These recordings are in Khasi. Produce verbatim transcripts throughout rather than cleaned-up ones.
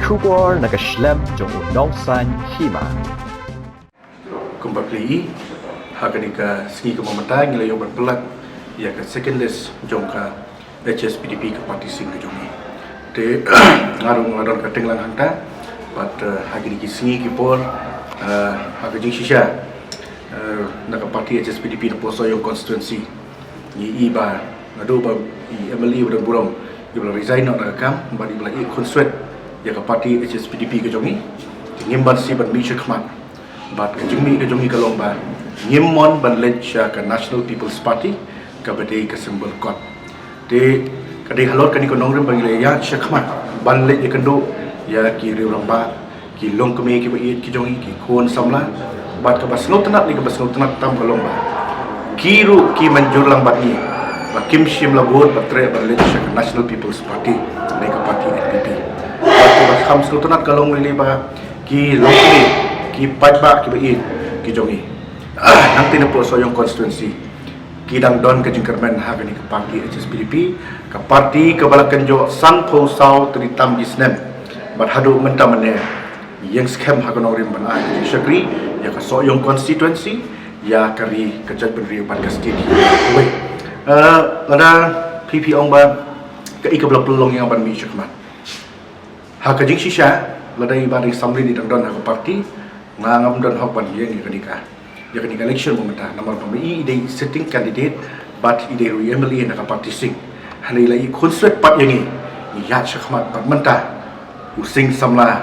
Khubor na ka shlem jong u nongsan hima. Kumba phi i, ha kane ka sngi kaba mynta ngi la ïoh ban pynlait ïa ka second list jong ka H S P D P, ka party sing ka jong ngi. Te nga ruh nga don ka teng lang hangta, bad, eh, ha kine ki sngi ki por, eh, ha ka jingshisha, eh, na ka party H S P D P na Sohiong constituency, ngi i ba naduh ba i M L A ba don burom, i ba la resign noh na ka kam, bad i ba la ïeh khunswet ïa ka party H S P D P ka jong ngi, te ngim banse ban mih shakhmat. Bad ka jingmih ka jong ngi ka long ba ngim mon ban leit sha ka National People's Party, kaba dei ka symbol kot. Te ka dei halor kane ka nongrim ba ngi la ïaid shakhmat ban leit ïakynduh ïa ki rangbah, ki longkmie kiba ïeit ki jong ngi, ki khun samla. Bad kaba sngewtynnat, ne kaba sngewtynnat tam ka long ba ki ruh ki mynjur lang bad ngi ba kim shym la bud ba treh ban leit sha ka National People's Party, ne ka party N P P. Bad kaba kham sngewtynnat ka long lei lei ba ki longkmie, ki paidbah kiba ïeit ki jong ngi, nangta na Sohiong constituency, ki dang don ka jingkyrmen ha kane ka party H S P D P, ka party kaba la kynjoh sanphew saw tylli tam ki snem. Bad haduh mynta mynne ngi ïeng skhem ha ka nongrim ban ai ka jingshakri ïa ka Sohiong constituency, ïa ka ri, ka jaitbynriew bad ka state hi kawei. Eh, lada phi phi ong ba kaei kaba la pynlong ïa nga ban mih shakhmat. Ha ka jingshisha, lada i Bah Deiñsamlin i dang don ha ka party, nga ngam don hok ban ïeng ïa kane ka, ïa kane ka election mynta, namar ba ma i i dei sitting candidate, bad i dei ruh i M L A na ka party sing. Hynrei la i khunswet pat ïa ngi, ngi ïaid shakhmat bad mynta u sing samla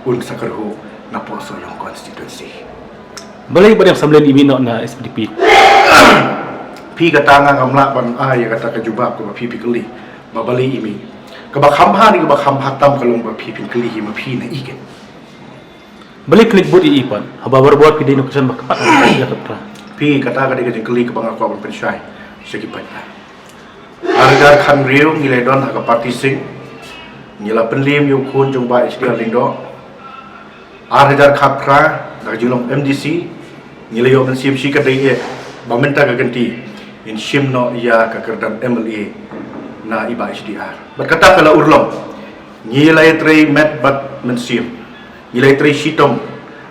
un sa kyrhuh na Sohiong constituency. Balei Bah Deiñsamlin i mih noh na S P D P? Phi, kata nga ngam lah ban ai ïa kata ka jubab kaba phi phi kylli ba balei i mih. Kaba kham bha ne kaba kham bha tam ka long ba phi phin kylli hi ma phi na i ken. Balei phi leit bud ïa i pat haba barabor phi dei nongkyrshan ba kpat ha ka pyrthei? Phi, kata ka dei ka jingkylli kaba nga kwah ban pynshai sha ki paidbah. Ar hajar khathynriew ngi la don ha ka party sing, ngi la pynliem ïa u khun jong Bah H D R Lyngdoh. Ar hajar khatphra, da ka jinglong M D C, ngi la ïoh mynsiem shikatdei eh ba mynta ka kynti ngin shim noh ïa ka kyrdan M L A na i Bah H D R. Bad kata ka la urlong, ngi la ïatrei met bad mynsiem, ngi la ïatrei shitom,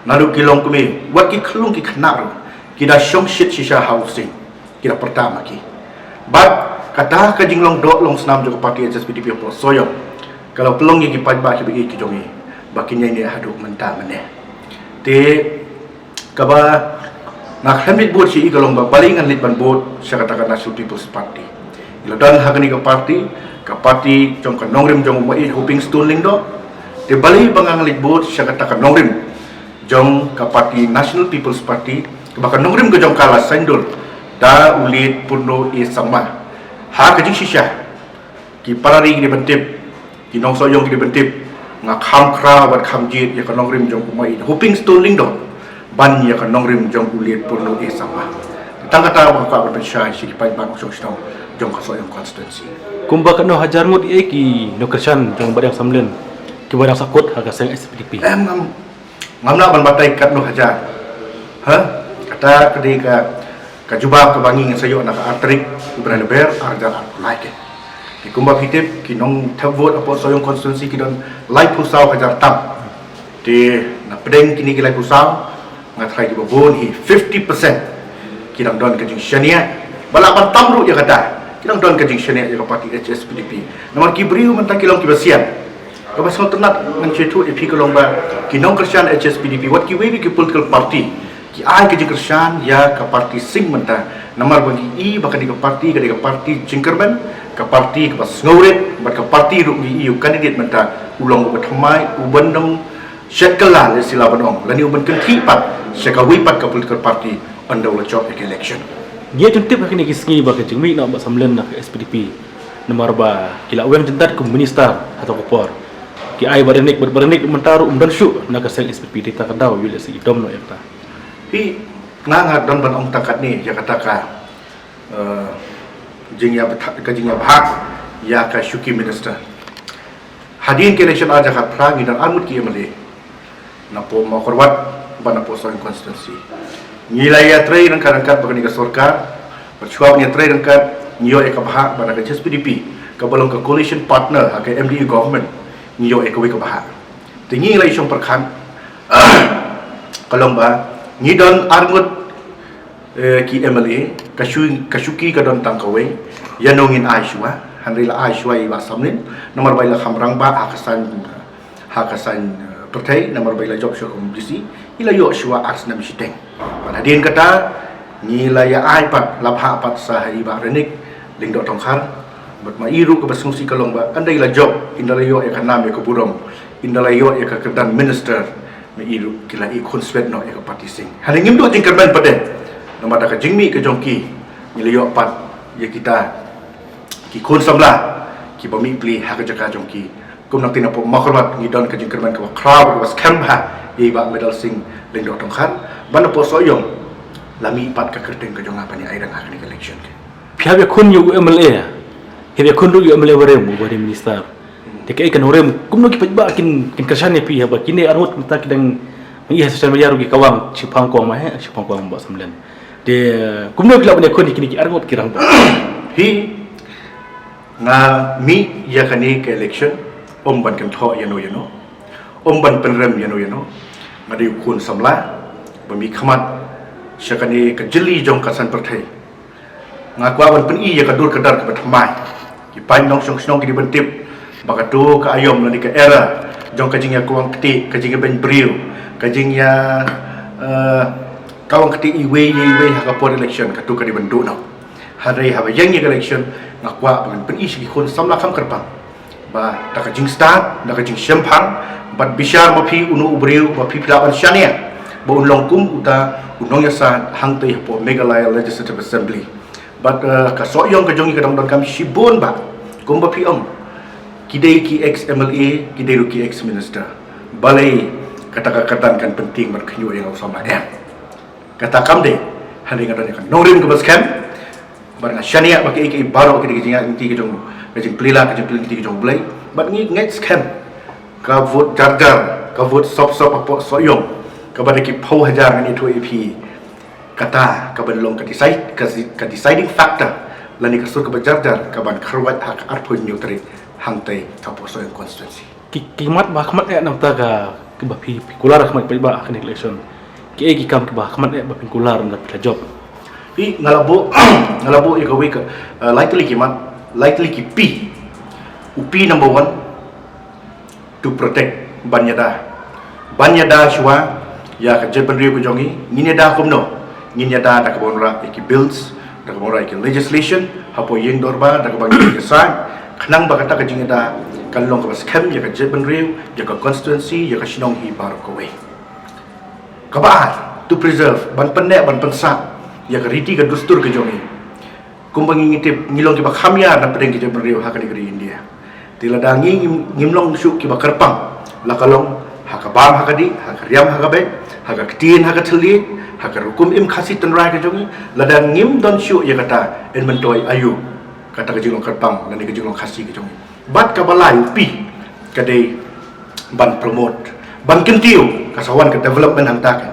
naduh ki longkmie wat ki khyllung ki khynnah ruh ki da shongshit shisha ha u sing, ki da pyrta ma ki. Bad kata ka jinglong doh long snam jong ka party H S P D P ha Sohiong ka la pynlong ïa ki paidbah kiba ïeit ki jong ngi ba kin ïaineh haduh mynta mynne. Te kaba nga khlem leit bud sha i ka long ba balei ngan leit ban bud sha kata ka National People's Party. Ngi la don ha kane ka party, ka party jong ka nongrim jong u Maieit Hopingstone Lyngdoh. Te balei ba ngan leit bud sha kata ka nongrim jong ka party National People's Party, kaba ka nongrim ka jong ka la saiñdur da u Late Purno A Sangma. Ha ka jingshisha, ki para ri ki dei ban tip, ki nong Sohiong ki dei ban tip, nga kham khraw bad kham jied ïa ka nongrim jong u Maieit Hopingstone Lyngdoh ban ïa ka nongrim jong u Late Purno A Sangma. Tang kata ba nga kwah ban pynshai sha ki paidbah nongshong shnong jong ka Sohiong constituency. Kumba katno hajar ngut ïa ki nongkyrshan jong Bah Deiñsamlin kiba dang sahkut ha ka seng S P D P? Em, ngam, ngam lah ban batai katno hajar. Ha? Kata ka dei ka, ka jubab kaba ngi ngin sa ïoh na ka ar tarik u bnai Lber ar hajar arphew lai te. Te kumba phi tip, ki nongthep vote hapoh Sohiong constituency ki don laiphew saw hajar tam. Te na pdeng kine ki laiphew saw, nga tharai kiba bun hi, fifty percent ki dang don ka jingshaniah. Ba lah ban tam ruh ïa kata, ki dang don ka jingshaniah ïa ka party H S P D P. Namar ki briew mynta ki long kiba sian. Kaba sngewtynnat ngan sa ïathuh ïa phi ka long ba ki nongkyrshan H S P D P, wat kiwei de ki political party, ki ai ka jingkyrshan ïa ka party sing mynta. Namar ba ngi i ba kane ka party ka dei ka party jingkyrmen, ka party kaba sngewrit, bad ka party ruh ngi i u candidate mynta u long uba thymmai, uban ym shet kylla, lehse lah ban ong, lane uban kynthih pat sha kawei pat ka political party ynda u la jop ïa ka election. Ngi ïa tip ha kine ki sngi ba ka jingmih noh Bah Samlin na ka S P D P, namar ba ki la weng jyndat kum minister ha kato ka por. Ki ai Baroinik, bad Baroinik mynta ruh um don shuh na ka seng S P D P, te ta ka daw ïa lehse i dom noh ïa kata. Phi, nga nga don ban ong tang katne ïa kata ka, eh, jingïa btha-, ka jingïabhah ïa ka shuki minister. Hadien ka election ar hajar khatphra ngi don arngut ki M L A napoh Mawkyrwat bad napoh Sohiong constituency. Ngi la ïatrei ryngkat ryngkat bad kane ka sorkar, bad shuwa ban ïatrei ryngkat ngi ïoh ïa ka bhah bad na ka H S P D P kaba long ka coalition partner ha ka M D A government, ngi ïoh ïa kawei ka bhah. Te ngi la i shong pyrkhat ka long ba ngi don arngut, eh, ki M L A, ka shu, ka shuki ka don tang kawei, ïa no ngin ai shuwa. Hynrei la ai shuwa ïa i Bah Samlin, namar ba i la kham rangbah ha ka saiñ, ha ka saiñ, eh, pyrthei, namar ba i la jop shuwa kum D C, i la ïoh shuwa ar snem shiteng. Bad hadien kata ngi la ïa ai pat, la phah pat sa ha i Bah Renik Lyngdoh Tongkhar. Bad ma i ruh kaba sngewsih ka long ba ynda i la jop, ynda la ïoh ïa ka nam ïa ka burom, ynda la ïoh ïa ka kyrdan minister, ma i ruh ki la i khun swet noh ïa ka party sing. Hynrei ngim duh jingkyrmen pat de, namar da ka jingmih ka jong ki, ngi la ïoh pat ïa kita ki khun samla kiba mih pli ha ka jaka jong ki. Kum nangta napoh Mawkyrwat ngi don ka jingkyrmen kaba khraw, kaba skhem bha ïa i Bah Medal Sing Lyngdoh Tongkhar, bad napoh Sohiong la mih pat ka kyrteng ka jong nga ban ïa ai rang ha kane ka election. Phi hap ïakhun ïa u M L A, hap ïakhun ruh ïa u M L A ba rem, ba rem minister. Te kaei ka nongrim, kumno ki paidbah kin, kin kyrshan ïa phi haba kine arngut mynta ki dang, ma i ha social media ruh ki kawang, shipang kawang ma he, shipang kawang Bah Samlin. Te kumno ki lah ban ïakhun ïa kine ki arngut ki rangbah? Hi, nga mih ïa kane ka election ym ban kynthoh ïano ïano, ym ban pynrem ïano ïano. Nga dei u khun samla ba mih khmat sha kane ka jylli jong ka saiñ pyrthei. Nga kwah ban pyni ïa ka dur ka dar kaba thymmai. Ki paid nongshong shnong ki dei ban tip ba kato ka aïom lane ka era jong ka jingïakawang ktieh, ka jingïabeiñ briew, ka jingïa, eh, kawang ktieh iwei ïa iwei ha ka por election, kato ka dei ban duh noh. Hynrei haba ïeng ïa ka election, nga kwah ban pyni sha ki khun samla kham kyrpang ba da ka jingstad, da ka jingshemphang, bad bishar ma phi uno u briew ba phi, phi lah ban shaniah ba un long kum uta u nongïasaid hangtei hapoh Meghalaya Legislative Assembly. Bad, eh, ka Sohiong ka jong ngi ka dang donkam shibun bah, kumba phi ong, ki dei ki ex M L A, ki dei ruh ki ex minister. Balei kata ka kyrdan kan pyntieng ban khynñiuh ïa nga u samla? Em. Kata kam dei, hynrei nga don ïa ka nongrim kaba skhem. Bad nga shaniah ba kaei kaei baroh ki dei ka jingïaid lynti ka jong, ka jingplie la, ka jingplie lynti ka jong U Blei. Bad ngi ngeit skhem ka vote jar jar, ka vote sop sop hapoh Sohiong, kaba da ki phew hajar ngan ïathuh ïa phi. Kata kaban long ka decide, ka, ka deciding factor lane ka sur kaba jar jar kaban kharwait ha ka arphew hynñiew tarik hangtei hapoh Sohiong constituency. Ki, ki mat ba khmat eh namar ka, kiba phi, phi kular khmat paidbah ha kane ka election. Kiei ki kam kiba khmat eh ba phi kular namar phi la jop? Phi, nga la buh, nga la buh ïa kawei ka, eh, lai tylli ki mat, lai tylli ki P. U P number one, to protect, ban ïada. Ban ïada shuwa ïa ka jaitbynriew ka jong ngi. Ngin ïada kumno? Ngin ïada da kaba wanrah ïa ki bills, da kaba wanrah ïa ki legislation hapoh ïing dorbar, da kaba ngin ïasaid, khnang ba kata ka jingïada kan long kaba skhem ïa ka jaitbynriew, ïa ka constituency, ïa ka shnong hi baroh kawei. Kaba ar, to preserve, ban pynneh, ban pynsah ïa ka riti ka dustur ka jong ngi. Kumba ngi, ngi tip, ngi long kiba kham ïar na pdeng ki jaitbynriew ha kane ka ri India. Te lada ngi ngim, ngim long shuh kiba kyrpang, la ka long ha ka bam ha ka dih, ha ka riam ha ka beit, ha ka ktien ha ka thylliej, ha ka rukom im Khasi tynrai ka jong ngi, lada ngim don shuh ïa kata, yn myntoi aïu kata ka jinglong kyrpang lane ka jinglong Khasi ka jong ngi? Bad kaba lai, u P, ka dei ban promote, ban kyntiew, ka sa wan ka development hangta kan.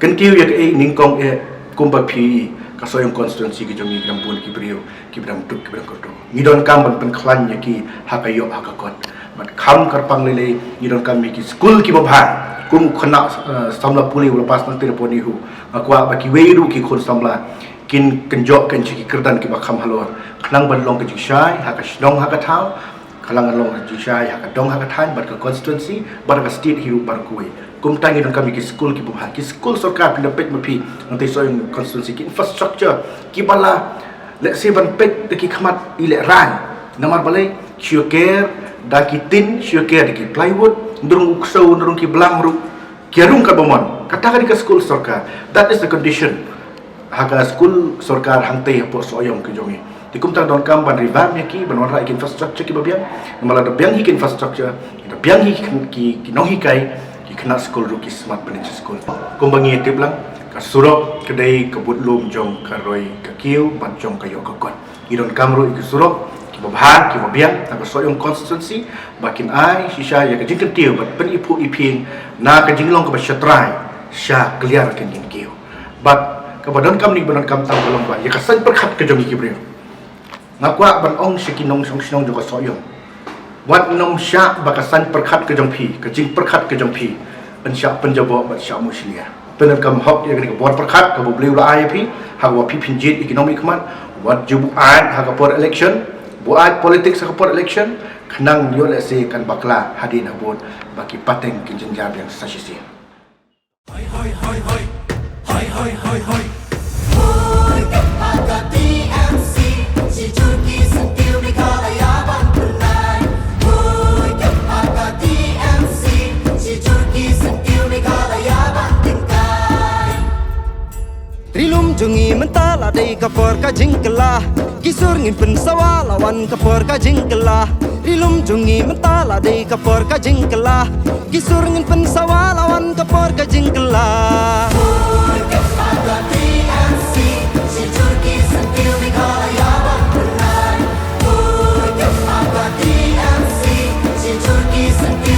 Kyntiew ïa kaei? Nyngkong eh, kumba phi, ka Sohiong constituency ka jong ngi ki dang bun ki briew kiba dang duk, kiba dang kyrduh. Ngi donkam ban pynkhlaiñ ïa ki ha ka ïoh ha ka kot. Bad kham kyrpang lei lei, ngi donkam ïa ki skul kiba bha. Kum u khynnah, eh, samla pule uba la pass nangta hapoh NEHU, nga kwah ba kiwei ruh ki khun samla kin kynjoh kein sha ki kyrdan kiba kham halor, khnang ban long ka jingshai ha ka shnong ha ka thaw, khnang ban long ka jingshai ha ka dong ha ka thaiñ, bad ka constituency, bad ka state hi ruh baroh kawei. Kumta ngi donkam ïa ki skul kiba bha, ki skul sorkar. Phin da peit ma phi nangta Sohiong constituency, ki infrastructure kiba la lehse ban peit da ki khmat i lehraiñ. Namar balei? Shu ker da ki tin, shu ker da ki plywood, ynda rung u ksew, ynda rung ki blang ruh ki rung katba mon. Kata ka dei ka skul sorkar. That is the condition ha ka skul sorkar hangtei hapoh Sohiong ka jong ngi. Te kumta donkam ban revamp ïa ki, ban wanrah ïa ki infrastructure kiba biang. Namar lada biang hi ki infrastructure, da biang hi ki, ki, ki nonghikai, ki khynnah skul ruh ki smat ban leit skul. Kumba ngi tip lang, ka surok ka dei ka budlum jong ka roi ka kiew bad jong ka ïoh ka kot. Ngi donkam ruh ïa ki surok kiba bha, kiba biang ha ka Sohiong constituency, ba kin ai shisha ïa ka jingkyntiew bad pyniphuh iphieng na ka jinglong kaba shatrai sha kliar ka jingkiew. Bad kaba donkam, ngi ba donkam tang ka long ba ïa ka saiñ pyrkhat ka jong ngi ki briew. Nga kwah ban ong sha ki nongshong shnong jong ka Sohiong, Wat nym shah ba ka saiñ pyrkhat ka jong phi, ka jingpyrkhat ka jong phi, yn shah pynjaboh bad shah mushlia. Pyndonkam hok ïa kane ka bor pyrkhat kaba U Blei u la ai ïa phi, ha kaba phi phin jied ïa ki nongmihkhmat. Wat ju buaid ha ka por election, buaid politics ha ka por election, khnang ïoh lehse kan bakla hadien habud ba ki pateng kin jynjar biang sa shisien. Hoi, hoi, hoi, hoi. Hoi, hoi, hoi, hoi. Hoi, ha ka T M C, shi jur ki syntiew Meghalaya ban pynlait. Hoi, ha ka T M C, shi jur ki syntiew Meghalaya ban tyngkai. Ri lum jong ngi mynta la dei ka por ka jingkylla. Ki sur ngin pynsawa la wan ka por ka jingkylla. Ri lum jong ngi mynta la dei ka por ka jingkylla. Ki sur ngin pynsawa la wan ka por ka jingkylla. Hoi, ha ka T M C, shi jur ki syntiew Meghalaya ban pynlait. Hoi, ha ka T M C, shi jur ki syntiew